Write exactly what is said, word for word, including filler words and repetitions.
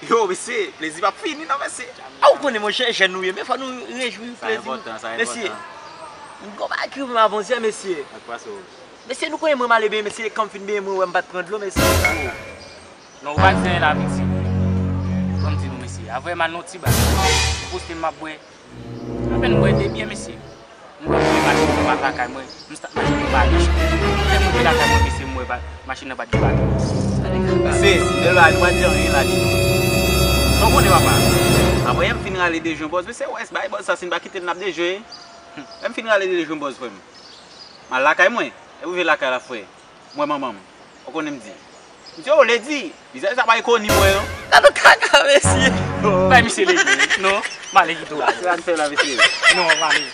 Yo, mesye, plezi p ap fini non, mesye. A, ou konnen, monchè, jèn nou ye, men fò nou rejwi plezi nou. Sa enpòtan, sa enpòtan. Mesye, m gon bagay ki rive m avanse, mesye. Ak pa sou. Mesye, nou konnen mwen m ale benyen, mesye, kan m fin benyen, mwen wè m pa t pran dlo, mesye. Non, ou pa di anyen la, Viti. Ban m di nou, mesye, a vrèman non ti bagay. Ou poste m ap bwè. Apèn m bwè de byè, mesye. M wè m gen machin nan pa lakay mwen. M start machin nan pa lèch. Lè m rive lakay mwen, mesye, m wè pa, machin nan pa t gen baton. Mesye, bèl bagay, nou pa di anyen la di. Sa w konnen, papa? Apre, m fin rale de jwen bòz. Mesye, wè, bay bòz sa, si n pa kite l, n ap de jwen. Lè m fin rale de jwen bòz, frè m. M al lakay mwen. Lè m rive lakay la, frè. M wè manman m. Ou konnen m di. M di, "Oh, Lady, vizaj sa pa ekoni mwen, non." Gade kaka, mesye. Bay misye Lady, non. M ale kite w la. Se la n fè la, mesye. Non, m ale.